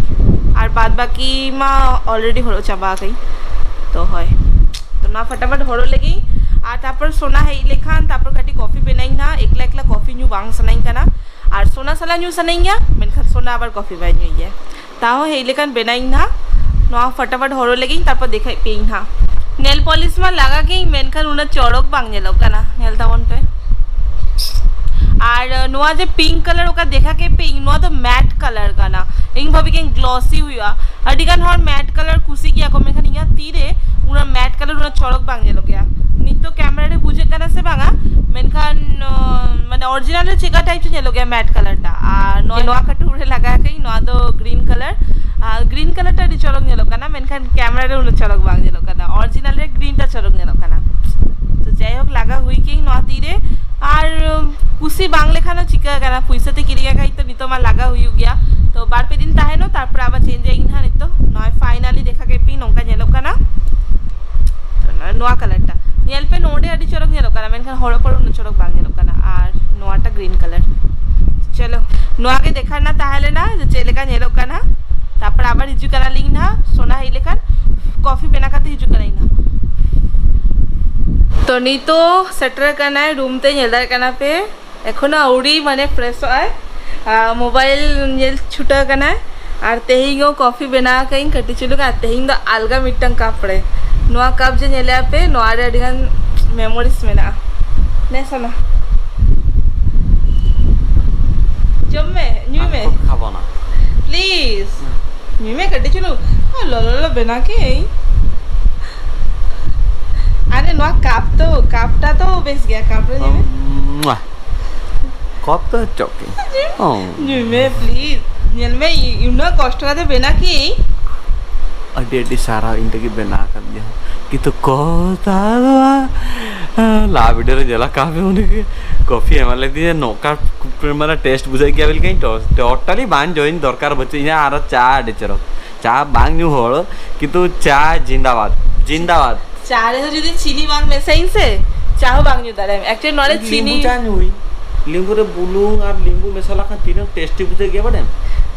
ᱟᱨ ᱵᱟᱫ ᱵᱟᱹᱠᱤ ᱢᱟ ᱚᱞᱨᱮᱰᱤ ᱦᱚᱨᱚᱜ ᱪᱟᱵᱟ ᱟᱠᱟᱫᱟᱹᱧ᱾ ᱛᱚ ᱦᱳᱭ, ᱛᱚ ᱱᱚᱣᱟ ᱯᱷᱟᱴᱟᱯᱷᱟᱴ ᱦᱚᱨᱚᱜ ᱞᱟᱹᱜᱤᱫ᱾ ᱟᱨ ᱛᱟᱨᱯᱚᱨ ᱥᱳᱱᱟ ᱦᱮᱡ ᱞᱮᱠᱷᱟᱱ ᱛᱟᱨᱯᱚᱨ ᱠᱟᱹᱴᱤᱡ ᱠᱚᱯᱷᱤ ᱵᱮᱱᱟᱧ ᱱᱟᱦᱟᱜ, ᱮᱠᱞᱟ ᱮᱠᱞᱟ ᱠᱚᱯᱷᱤ ᱧᱩ ᱵᱟᱝ ᱥᱟᱱᱟᱧ ᱠᱟᱱᱟ᱾ ᱟᱨ ᱥᱳᱱᱟ ᱥᱟᱞᱟᱜ ᱧᱩ ᱥᱟᱱᱟᱧ ᱜᱮᱭᱟ, ᱢᱮᱱᱠᱷᱟᱱ ᱥᱳᱱᱟ ᱟᱵᱟᱨ ᱠᱚᱯᱷᱤ ᱵᱟᱭ ᱧᱩᱭ ᱜᱮᱭᱟ᱾ ᱛᱟᱣ ᱦᱮᱡ ᱞᱮᱠᱷᱟᱱ ᱵᱮᱱᱟᱧ ᱱᱟᱦᱟᱜ᱾ ᱱᱚᱣᱟ ᱯᱷᱟᱴᱟᱯᱷᱟᱴ ᱦᱚᱨᱚᱜ ᱞᱟᱹᱜᱤᱫ, ᱛᱟᱨᱯᱚᱨ ᱫᱮᱠᱷᱟᱭ ᱯᱮᱭᱟᱹᱧ ᱱᱟᱦᱟᱜ᱾ ᱱᱮᱞ ᱯᱚᱞᱤᱥ ᱢᱟ ᱞᱟᱜᱟ ᱜᱮᱧ, ᱢᱮᱱᱠᱷᱟᱱ ᱩᱱᱟᱹᱜ ᱪᱚᱨᱚᱠ ᱵᱟᱝ ᱧᱮᱞᱚᱜ ᱠᱟᱱᱟ᱾ ᱧᱮᱞ ᱛᱟᱵᱚᱱ ᱯᱮ᱾ ᱟᱨ ᱱᱚᱣᱟ ᱡᱮ ᱯᱤᱝᱠ ᱠᱟᱞᱟᱨ ᱚᱠᱟ ᱫᱮᱠᱷᱟ ᱠᱮᱫ ᱯᱮᱭᱟᱹᱧ, ᱱᱚᱣᱟ ᱫᱚ ᱢᱮᱴ ᱠᱟᱞᱟᱨ ᱠᱟᱱᱟ᱾ ᱤᱧ ᱵᱷᱟᱵᱤ ᱠᱮᱫᱟᱹᱧ ᱜᱞᱚᱥᱤ ᱦᱩᱭᱩᱜᱼᱟ᱾ ᱟᱹᱰᱤ ᱜᱟᱱ ᱦᱚᱲ ᱢᱮᱴ ᱠᱟᱞᱟᱨ ᱠᱩᱥᱤ ᱜᱮᱭᱟ ᱠᱚ, ᱢᱮᱱᱠᱷᱟᱱ ᱤᱧᱟᱹᱜ ᱛᱤ ᱨᱮ ᱩᱱᱟᱹᱜ ᱢᱮᱴ ᱠᱟᱞᱟᱨ ᱩᱱᱟᱹᱜ ᱪᱚᱨᱚᱠ ᱵᱟᱝ ᱧᱮᱞᱚᱜ ᱜᱮᱭᱟ᱾ ᱱᱤᱛ ᱫᱚ ᱠᱮᱢᱮᱨᱟ ᱨᱮ ᱵᱩᱡᱷᱟᱹᱜ ᱠᱟᱱᱟ ᱥᱮ ᱵᱟᱝᱟ, ᱢᱮᱱᱠᱷᱟᱱ ᱟᱸ, ᱢᱟᱱᱮ ᱚᱨᱤᱡᱤᱱᱟᱞ ᱨᱮ ᱪᱮᱫᱠᱟ ᱴᱟᱭᱤᱯ ᱪᱚ ᱧᱮᱞᱚᱜ ᱜᱮᱭᱟ ᱢᱮᱴ ᱠᱟᱞᱟᱨ ᱴᱟ᱾ ᱟᱨ ᱱᱚᱣᱟ, ᱱᱚᱣᱟ ᱠᱟᱹᱴᱩᱵ ᱨᱮ ᱞᱟᱜᱟᱣ ᱠᱟᱜ ᱤᱧ, ᱱᱚᱣᱟ ᱫᱚ ᱜᱨᱤᱱ ᱠᱟᱞᱟᱨ᱾ ᱟᱨ ᱜᱨᱤᱱ ᱠᱟᱞᱟᱨ ᱴᱟ ᱟᱹᱰᱤ ᱪᱚᱨᱚᱠ ᱧᱮᱞᱚᱜ ᱠᱟᱱᱟ, ᱢᱮᱱᱠᱷᱟᱱ ᱠᱮᱢᱮᱨᱟ ᱨᱮ ᱩᱱᱟᱹᱜ ᱪᱚᱨᱚᱠ ᱵᱟᱝ ᱧᱮᱞᱚᱜ ᱠᱟᱱᱟ᱾ ᱚᱨᱤᱡᱤᱱᱟᱞ ᱨᱮ ᱜᱨᱤᱱ ᱴᱟ ᱪᱚᱨᱚᱠ ᱧᱮᱞᱚᱜ ᱠᱟᱱᱟ᱾ ᱛᱚ ᱡᱟᱭᱦᱳᱠ, ᱞᱟᱜᱟᱣ ᱦᱩᱭ ᱠᱤᱧ ᱱᱚᱣᱟ ᱛᱤ ᱨᱮ᱾ ᱟᱨ ᱠᱩᱥᱤ ᱵᱟᱝ ᱞᱮᱠᱷᱟᱱ ᱦᱚᱸ ᱪᱤᱠᱟᱹ ᱠᱟᱱᱟ, ᱯᱩᱭᱥᱟᱹ ᱛᱮ ᱠᱤᱨᱤᱧ ᱟᱠᱟᱫ ᱛᱚ ᱱᱤᱛᱚᱜ ᱢᱟ ᱞᱟᱜᱟᱣ ᱦᱩᱭᱩᱜ ᱜᱮᱭᱟ᱾ ᱛᱚ ᱵᱟᱨ ᱯᱮ ᱫᱤᱱ ᱛᱟᱦᱮᱱᱚᱜ, ᱛᱟᱨᱯᱚᱨᱮ ᱟᱵᱟᱨ ᱪᱮᱧᱡᱽ ᱟᱹᱧ ᱱᱟᱦᱟᱜ᱾ ᱱᱤᱛᱚᱜ ᱱᱚᱜᱼᱚᱭ ᱯᱷᱟᱭᱱᱟᱞᱤ ᱫᱮᱠᱷᱟ ᱠᱮᱫ ᱯᱮᱭᱟᱹᱧ, ᱱᱚᱝᱠᱟ ᱧᱮᱞᱚᱜ ᱠᱟᱱᱟ᱾ ᱱᱚᱣᱟ ᱠᱟᱞᱟᱨ ᱴᱟ ᱧᱮᱞ ᱯᱮ, ᱱᱚᱰᱮ ᱟᱹᱰᱤ ᱪᱚᱨᱚᱠ ᱧᱮᱞᱚᱜ ᱠᱟᱱᱟ, ᱢᱮᱱᱠᱷᱟᱱ ᱦᱚᱨᱚᱜ ᱯᱚᱨᱮ ᱩᱱᱟᱹᱜ ᱪᱚᱨᱚᱠ ᱵᱟᱝ ᱧᱮᱞᱚᱜ ᱠᱟᱱᱟ᱾ ᱟᱨ ᱱᱚᱣᱟᱴᱟ ᱜᱨᱤᱱ ᱠᱟᱞᱟᱨ᱾ ᱪᱚᱞᱚ, ᱱᱚᱣᱟ ᱜᱮ ᱫᱮᱠᱷᱟ ᱨᱮᱱᱟᱜ ᱛᱟᱦᱮᱸ ᱞᱮᱱᱟ ᱡᱮ ᱪᱮᱫ ᱞᱮᱠᱟ ᱧᱮᱞᱚᱜ ᱠᱟᱱᱟ᱾ ᱛᱟᱨᱯᱚᱨ ᱟᱵᱟᱨ ᱦᱤᱡᱩᱜ ᱠᱟᱱᱟᱞᱤᱧ ᱱᱟᱦᱟᱜ, ᱥᱳᱱᱟ ᱦᱮᱡ ᱞᱮᱠᱷᱟᱱ ᱠᱚᱯᱷᱤ ᱵᱮᱱᱟᱣ ᱠᱟᱛᱮ ᱦᱤᱡᱩᱜ ᱠᱟᱱᱟᱧ ᱱᱟᱦᱟᱜ᱾ ᱛᱚ ᱱᱤᱛᱚᱜ ᱥᱮᱴᱮᱨ ᱠᱟᱱᱟᱭ ᱨᱩᱢ ᱛᱮ, ᱧᱮᱞ ᱫᱟᱲᱮᱭᱟᱜ ᱠᱟᱱᱟ ᱯᱮ᱾ ᱮᱠᱷᱚᱱᱳ ᱟᱹᱣᱲᱤ ᱢᱟᱱᱮ ᱯᱷᱨᱮᱥᱚᱜ ᱟᱭ, ᱟᱨ ᱢᱳᱵᱟᱭᱤᱞ ᱧᱮᱞ ᱪᱷᱩᱴᱟᱹᱣ ᱠᱟᱱᱟᱭ᱾ ᱟᱨ ᱛᱮᱦᱮᱧ ᱦᱚᱸ ᱠᱚᱯᱷᱤ ᱵᱮᱱᱟᱣ ᱟᱠᱟᱫᱟᱹᱧ ᱠᱟᱹᱴᱤᱡ ᱪᱩᱞᱩᱝ, ᱟᱨ ᱛᱮᱦᱮᱧ ᱫᱚ ᱟᱞᱜᱟ ᱢᱤᱫᱴᱟᱝ ᱠᱟᱯ ᱨᱮ᱾ ᱱᱚᱣᱟ ᱠᱟᱯ ᱡᱮ ᱧᱮᱞᱮᱜᱼᱟ ᱯᱮ, ᱱᱚᱣᱟ ᱨᱮ ᱟᱹᱰᱤᱜᱟᱱ ᱢᱮᱢᱳᱨᱤᱡᱽ ᱢᱮᱱᱟᱜᱼᱟ᱾ ᱱᱮ ᱥᱳᱱᱟ, ᱡᱚᱢ ᱢᱮ, ᱧᱩᱭ ᱢᱮ᱾ ᱟᱢ ᱠᱚᱯᱷᱤ ᱠᱷᱟᱵᱚ ᱱᱟ᱾ ᱯᱞᱤᱡᱽ᱾ ᱧᱩᱭ ᱢᱮ ᱠᱟᱹᱴᱤᱡ ᱪᱩᱞᱩᱝ᱾ ᱟᱨ ᱞᱚᱞᱚ ᱞᱚᱞᱚ ᱵᱮᱱᱟᱣ ᱠᱮᱜ ᱟᱹᱧ᱾ ᱟᱨᱮ, ᱱᱚᱣᱟ ᱠᱟᱯ ᱛᱚ, ᱠᱟᱯᱴᱟ ᱛᱚ ᱵᱮᱥ ᱜᱮᱭᱟ, ᱠᱟᱯ ᱨᱮ ᱧᱮᱞ ᱢᱮ᱾ ᱢᱩᱟ᱾ ᱠᱚᱯ ᱛᱚ ᱪᱚᱠᱤ᱾ ᱚ᱾ ᱧᱩᱭ ᱢᱮ, please᱾ ᱧᱮᱞ ᱢᱮ, ᱩᱱᱟᱹᱜ ᱠᱚᱥᱴᱚ ᱠᱟᱛᱮ ᱵᱮᱱᱟ ᱠᱤ? ᱟᱹᱰᱤ ᱟᱹᱰᱤ ᱥᱟᱨᱦᱟᱣ, ᱤᱧ ᱞᱟᱹᱜᱤᱫ ᱵᱮᱱᱟᱣ ᱟᱠᱟᱫ ᱡᱟᱦᱟᱸ᱾ ᱠᱤᱱᱛᱩ ᱠᱚᱛᱟ ᱫᱚ ᱵᱟᱝ᱾ ᱞᱟᱦᱟ video ᱨᱮ ᱧᱮᱞ ᱟᱠᱟᱫ ᱢᱮ, ᱩᱱᱤ ᱜᱮ ᱠᱚᱯᱷᱤ ᱮᱢᱟ ᱞᱮᱫᱤᱧᱟ, ᱱᱚᱝᱠᱟ ᱢᱟᱱᱮ taste ᱵᱩᱡᱷᱟᱹᱜ ᱜᱮᱭᱟ ᱵᱚᱞᱮ, ᱠᱟᱹᱧ totally ᱵᱟᱝ join ᱫᱚᱨᱠᱟᱨ ᱵᱟᱹᱪᱩᱜ ᱤᱧᱟ, ᱟᱨ ᱪᱟ ᱟᱹᱰᱤ ᱪᱚᱨᱚᱠ᱾ ᱪᱟ ᱵᱟᱝ ᱧᱩ ᱦᱚᱲ, ᱠᱤᱱᱛᱩ ᱪᱟ ᱡᱤᱱᱫᱟᱵᱟᱫ, ᱡᱤᱱᱫᱟᱵᱟᱫ᱾ ᱪᱟ ᱨᱮᱦᱚᱸ ᱡᱩᱫᱤ ᱪᱤᱱᱤ ᱵᱟᱝ ᱢᱮᱥᱟᱭᱤᱧ ᱥᱮ, ᱪᱟ ᱦᱚᱸ ᱵᱟᱝ ᱧᱩ ᱫᱟᱲᱮᱭᱟᱜᱼᱟ᱾ Actually, ᱱᱚᱣᱟ ᱨᱮ ᱞᱤᱢᱵᱩ ᱪᱤᱱᱤ ᱪᱟ ᱧᱩᱭ, ᱞᱤᱢᱵᱩ ᱨᱮ ᱵᱩᱞᱩᱝ ᱟᱨ ᱞᱤᱢᱵᱩ ᱢᱮᱥᱟ ᱞᱮᱠᱷᱟᱱ ᱛᱤᱱᱟᱹᱜ tasty ᱵᱩᱡᱷᱟᱹᱜ ᱜᱮᱭᱟ ᱵᱟᱰᱟᱭᱟᱢ?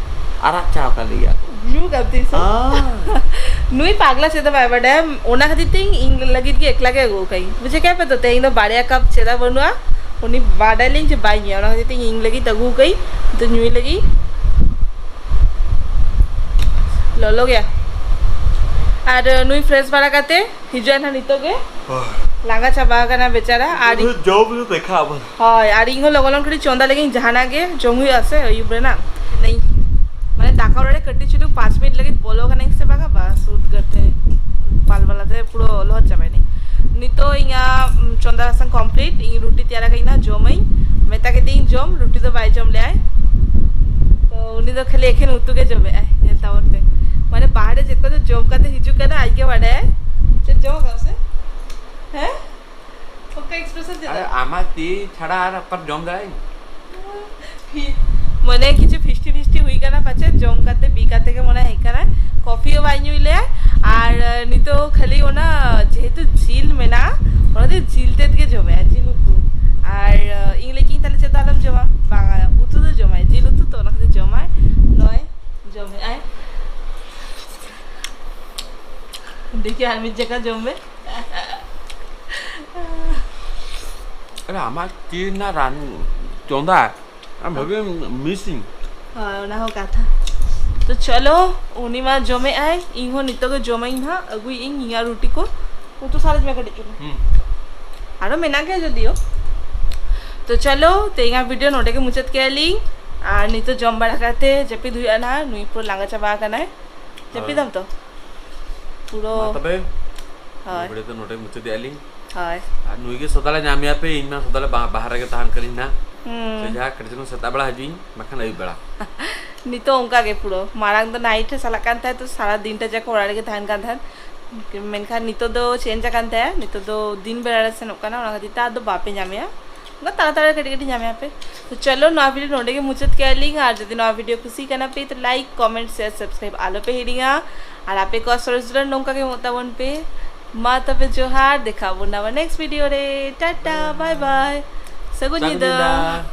ᱟᱨᱟᱜ ᱪᱟ ᱚᱠᱟ ᱞᱟᱹᱭᱟ ᱠᱚ? ᱧᱩ ᱠᱟᱛᱮ ᱥᱮ? ᱟᱸ᱾ ᱱᱩᱭ ᱯᱟᱜᱽᱞᱟ ᱪᱮᱫ ᱦᱚᱸ ᱵᱟᱭ ᱵᱟᱰᱟᱭᱟ, ᱚᱱᱟ ᱠᱷᱟᱹᱛᱤᱨ ᱛᱮ ᱤᱧ ᱞᱟᱹᱜᱤᱫ ᱜᱮ ᱮᱠᱞᱟ ᱜᱮ ᱟᱹᱜᱩ ᱠᱟᱜ ᱤᱧ᱾ ᱵᱩᱡᱷᱟᱹᱣ ᱠᱮᱫ ᱯᱮ ᱛᱚ, ᱛᱮᱦᱮᱧ ᱫᱚ ᱵᱟᱨᱭᱟ ᱠᱟᱯ ᱪᱮᱫᱟᱜ ᱵᱟᱹᱱᱩᱜᱼᱟ, ᱩᱱᱤ ᱵᱟᱰᱟᱭ ᱞᱤᱧ ᱡᱮ ᱵᱟᱭ ᱧᱩᱭᱟ, ᱚᱱᱟ ᱠᱷᱟᱹᱛᱤᱨ ᱛᱮ ᱤᱧ ᱞᱟᱹᱜᱤᱫ ᱟᱹᱜᱩ ᱠᱟᱜ ᱤᱧ, ᱛᱚ ᱧᱩᱭ ᱞᱟᱹᱜᱤᱫ᱾ ᱞᱚᱞᱚ ᱜᱮᱭᱟ᱾ ᱟᱨ ᱱᱩᱭ fresh ᱵᱟᱲᱟ ᱠᱟᱛᱮ ᱦᱤᱡᱩᱜᱼᱟᱭ ᱱᱟᱦᱟᱜ ᱱᱤᱛᱚᱜ ᱜᱮ᱾ ᱦᱳᱭ᱾ ᱞᱟᱸᱜᱟ ᱪᱟᱵᱟ ᱟᱠᱟᱱᱟ ᱵᱮᱪᱟᱨᱟ᱾ ᱟᱨ ᱤᱧ ᱡᱚᱢ ᱧᱩ ᱫᱮᱠᱷᱟ ᱟᱵᱟᱨ᱾ ᱦᱳᱭ, ᱟᱨ ᱤᱧ ᱦᱚᱸ ᱞᱚᱜᱚᱱ ᱞᱚᱜᱚᱱ ᱠᱟᱹᱴᱤᱡ ᱪᱚᱸᱫᱟ ᱞᱮᱜᱤᱧ, ᱡᱟᱦᱟᱱᱟᱜ ᱜᱮ ᱡᱚᱢ ᱦᱩᱭᱩᱜᱼᱟ ᱥᱮ ᱟᱹᱭᱩᱵ ᱨᱮᱱᱟᱜ᱾ ᱢᱟᱱᱮ ᱫᱟᱠᱟ ᱚᱲᱟᱜ ᱨᱮ ᱠᱟᱹᱴᱤᱡ ᱪᱩᱞᱩᱝ ᱯᱟᱸᱪ ᱢᱤᱱᱤᱴ ᱞᱟᱹᱜᱤᱫ ᱵᱚᱞᱚ ᱠᱟᱹᱱᱟᱹᱧ ᱥᱮ ᱵᱟᱝᱟ, ᱵᱟᱥ ᱩᱫ ᱠᱟᱛᱮ ᱯᱟᱞ ᱯᱟᱞᱟ ᱛᱮ ᱯᱩᱨᱟᱹ ᱞᱚᱦᱚᱫ ᱪᱟᱵᱟᱭᱮᱱᱟᱹᱧ᱾ ᱱᱤᱛᱚᱜ ᱤᱧᱟᱹᱜ, ᱩᱢ, ᱪᱚᱸᱫᱟ ᱵᱟᱥᱟᱝ complete᱾ ᱤᱧ ᱨᱩᱴᱤ ᱛᱮᱭᱟᱨ ᱟᱠᱟᱫᱟᱹᱧ ᱱᱟᱦᱟᱜ, ᱡᱚᱢᱟᱹᱧ᱾ ᱢᱮᱛᱟ ᱠᱮᱫᱮᱭᱟᱹᱧ ᱡᱚᱢ, ᱨᱩᱴᱤ ᱫᱚ ᱵᱟᱭ ᱡᱚᱢ ᱞᱮᱜᱼᱟᱭ᱾ ᱛᱚ ᱩᱱᱤ ᱫᱚ ᱠᱷᱟᱹᱞᱤ ᱮᱠᱷᱮᱱ ᱩᱛᱩ ᱜᱮ ᱡᱚᱢᱮᱜᱼᱟᱭ, ᱧᱮᱞ ᱛᱟᱵᱚᱱ ᱯᱮ᱾ ᱢᱟᱱᱮ ᱵᱟᱦᱨᱮ ᱪᱮᱫ ᱠᱚᱪᱚ ᱡᱚᱢ ᱠᱟᱛᱮ ᱦᱤᱡᱩᱜ ᱠᱟᱱᱟ, ᱟᱡ ᱜᱮ ᱵᱟᱰᱟᱭᱟᱭ᱾ ᱪᱮᱫ ᱡᱚᱢ ᱟᱠᱟᱫ ᱥᱮ? ᱦᱮᱸ? ᱚᱠᱟ expression ᱪᱮᱫ? ᱟᱨ ᱟᱢᱟᱜ ᱛᱤ ᱪᱷᱟᱲᱟ ᱟᱨ ᱚᱠᱟᱨᱮ ᱡᱚᱢ ᱫᱟᱲᱮᱭᱟᱜᱼᱟᱹᱧ? ᱯᱷᱤ-, ᱢᱟᱱᱮ ᱠᱤᱪᱷᱩ ᱯᱷᱤᱥᱴᱤ ᱯᱷᱤᱥᱴᱤ ᱦᱩᱭ ᱠᱟᱱᱟ ᱯᱟᱪᱮ, ᱡᱚᱢ ᱠᱟᱛᱮ ᱵᱤ ᱠᱟᱛᱮ ᱜᱮ ᱢᱚᱱᱮ ᱦᱮᱡ ᱠᱟᱱᱟ᱾ ᱠᱚᱯᱷᱤ ᱦᱚᱸ ᱵᱟᱭ ᱧᱩᱭ ᱞᱮᱭᱟ᱾ ᱟᱨ, ᱟᱨ ᱱᱤᱛᱚᱜ ᱠᱷᱟᱹᱞᱤ ᱚᱱᱟ ᱡᱮᱦᱮᱛᱩ ᱡᱤᱞ ᱢᱮᱱᱟᱜᱼᱟ, ᱚᱱᱟᱛᱮ ᱡᱤᱞ ᱛᱮᱫ ᱜᱮ ᱡᱚᱢᱮᱜᱼᱟ, ᱡᱤᱞ ᱩᱛᱩ᱾ ᱟᱨ, ᱟᱨ ᱤᱧ ᱞᱟᱹᱭ ᱠᱤᱧ ᱛᱟᱦᱞᱮ ᱪᱮᱫ ᱫᱚ ᱟᱞᱚᱢ ᱡᱚᱢᱟ? ᱵᱟᱝᱟ, ᱩᱛᱩ ᱫᱚ ᱡᱚᱢᱟᱭ, ᱡᱤᱞ ᱩᱛᱩ ᱛᱚ, ᱚᱱᱟ ᱠᱷᱟᱹᱛᱤᱨ ᱡᱚᱢᱟᱭ᱾ ᱱᱚᱜᱼᱚᱭ ᱡᱚᱢᱮᱜᱼᱟᱭ᱾ ᱫᱮᱠᱷᱤ ᱟᱨ ᱢᱤᱫ ᱡᱟᱭᱜᱟ ᱡᱚᱢ ᱢᱮ᱾ ᱟᱨᱮ, ᱟᱢᱟᱜ ᱛᱤ ᱨᱮᱱᱟᱜ ᱨᱟᱱ ᱪᱚᱸᱫᱟ ᱟᱢ ᱵᱷᱟᱜᱮ missing᱾ ᱦᱳᱭ, ᱚᱱᱟ ᱦᱚᱸ ᱠᱟᱛᱷᱟ᱾ ᱛᱚ ᱪᱚᱞᱚ, ᱩᱱᱤ ᱢᱟ ᱡᱚᱢᱮᱜᱼᱟᱭ, ᱤᱧ ᱦᱚᱸ ᱱᱤᱛᱚᱜ ᱜᱮ ᱡᱚᱢᱟᱹᱧ ᱦᱟᱸᱜ, ᱟᱹᱜᱩᱭᱮᱜᱼᱟᱹᱧ ᱤᱧᱟᱹᱜ ᱨᱩᱴᱤ ᱠᱚ᱾ ᱩᱛᱩ ᱥᱟᱨᱮᱡ ᱢᱮ ᱠᱟᱹᱴᱤᱡ ᱪᱩᱞᱩᱝ᱾ ᱦᱩᱸ᱾ ᱟᱨᱚ ᱢᱮᱱᱟᱜ ᱜᱮᱭᱟ ᱡᱚᱫᱤᱭᱳ᱾ ᱛᱚ ᱪᱚᱞᱚ, ᱛᱮᱦᱮᱧᱟᱜ video ᱱᱚᱰᱮ ᱜᱮ ᱢᱩᱪᱟᱹᱫ ᱠᱮᱜᱼᱟ ᱞᱤᱧ᱾ ᱟᱨ ᱱᱤᱛᱚᱜ ᱡᱚᱢ ᱵᱟᱲᱟ ᱠᱟᱛᱮ ᱡᱟᱹᱯᱤᱫ ᱦᱩᱭᱩᱜᱼᱟ ᱱᱟᱦᱟᱜ, ᱱᱩᱭ ᱯᱩᱨᱟᱹ ᱞᱟᱸᱜᱟ ᱪᱟᱵᱟ ᱟᱠᱟᱱᱟᱭ᱾ ᱡᱟᱹᱯᱤᱫᱟᱢ ᱛᱚ? ᱯᱩᱨᱟᱹ ᱢᱟ ᱛᱚᱵᱮ, ᱦᱳᱭ᱾ ᱱᱚᱰᱮ ᱫᱚ ᱱᱚᱰᱮ ᱢᱩᱪᱟᱹᱫᱮᱜᱼᱟ ᱞᱤᱧ᱾ ᱦᱳᱭ᱾ ᱟᱨ ᱱᱩᱭ ᱜᱮ ᱥᱚᱫᱟ ᱞᱮ ᱧᱟᱢᱮᱭᱟ ᱯᱮ, ᱤᱧ ᱢᱟ ᱥᱚᱫᱟ ᱞᱮ ᱵᱟ- ᱵᱟᱦᱨᱮ ᱨᱮᱜᱮ ᱛᱟᱦᱮᱱ ᱠᱟᱹᱱᱟᱹᱧ ᱱᱟᱦᱟᱜ᱾ ᱦᱩᱸ᱾ ᱥᱮ ᱡᱟᱦᱟᱸ ᱠᱟᱹᱴᱤᱡ ᱪᱩᱞᱩᱝ ᱥᱮᱛᱟᱜ ᱵᱮᱲᱟ ᱦᱤᱡᱩᱜ ᱤᱧ, ᱵᱟᱠᱷᱟᱱ ᱟᱹᱭᱩᱵ ᱵᱮᱲᱟ᱾ ᱱᱤᱛᱚᱜ ᱚᱱᱠᱟ ᱜᱮ ᱯᱩᱨᱟᱹ, ᱢᱟᱲᱟᱝ ᱫᱚ ᱱᱟᱭᱤᱴ ᱨᱮ ᱪᱟᱞᱟᱜ ᱠᱟᱱ ᱛᱟᱦᱮᱸᱫ, ᱛᱚ ᱥᱟᱨᱟ ᱫᱤᱱᱴᱟ ᱡᱟᱠᱚ ᱚᱲᱟᱜ ᱨᱮᱜᱮ ᱛᱟᱦᱮᱱ ᱠᱟᱱ ᱛᱟᱦᱮᱸᱫ, ᱢᱮᱱᱠᱷᱟᱱ ᱱᱤᱛᱚᱜ ᱫᱚ ᱪᱮᱧᱡᱽ ᱟᱠᱟᱱ ᱛᱟᱭᱟ, ᱱᱤᱛᱚᱜ ᱫᱚ ᱫᱤᱱ ᱵᱮᱲᱟ ᱨᱮ ᱥᱮᱱᱚᱜ ᱠᱟᱱᱟ, ᱚᱱᱟ ᱠᱷᱟᱹᱛᱤᱨ ᱛᱮ ᱟᱫᱚ ᱵᱟᱯᱮ ᱧᱟᱢᱮᱭᱟ᱾ ᱚᱱᱠᱟ ᱛᱟᱲᱟᱛᱟᱲᱤ ᱠᱟᱹᱴᱤᱡ ᱠᱟᱹᱴᱤᱡ ᱧᱟᱢᱮᱭᱟ ᱯᱮ᱾ ᱛᱚ ᱪᱚᱞᱚ, ᱱᱚᱣᱟ ᱵᱷᱤᱰᱤᱭᱳ ᱱᱚᱰᱮ ᱜᱮ ᱢᱩᱪᱟᱹᱫ ᱠᱮᱜᱼᱟ ᱞᱤᱧ, ᱟᱨ ᱡᱩᱫᱤ ᱱᱚᱣᱟ ᱵᱷᱤᱰᱤᱭᱳ ᱠᱩᱥᱤ ᱠᱟᱱᱟ ᱯᱮ ᱛᱚ ᱞᱟᱭᱤᱠ, ᱠᱚᱢᱮᱱᱴ, ᱥᱮᱭᱟᱨ, ᱥᱟᱵᱥᱠᱨᱟᱭᱤᱵ ᱟᱞᱚ ᱯᱮ ᱦᱤᱲᱤᱧᱟ, ᱟᱨ ᱟᱯᱮ ᱠᱚᱣᱟᱜ ᱥᱚᱨᱮᱥ ᱫᱩᱞᱟᱹᱲ ᱱᱚᱝᱠᱟ ᱜᱮ ᱮᱢᱚᱜ ᱛᱟᱵᱚᱱ ᱯᱮ᱾ ᱢᱟ ᱛᱚᱵᱮ ᱡᱚᱦᱟᱨ, ᱫᱮᱠᱷᱟ ᱟᱵᱚᱱ ᱟᱵᱟᱨ ᱱᱮᱠᱥᱴ ᱵᱷᱤᱰᱤᱭᱳ ᱨᱮ᱾ ᱴᱟᱴᱟ, ᱵᱟᱭ ᱵᱟᱭ, ᱥᱟᱹᱜᱩᱱ ᱥᱟᱹᱜᱩᱱ ᱧᱤᱫᱟᱹ᱾ ᱧᱤᱫᱟᱹ᱾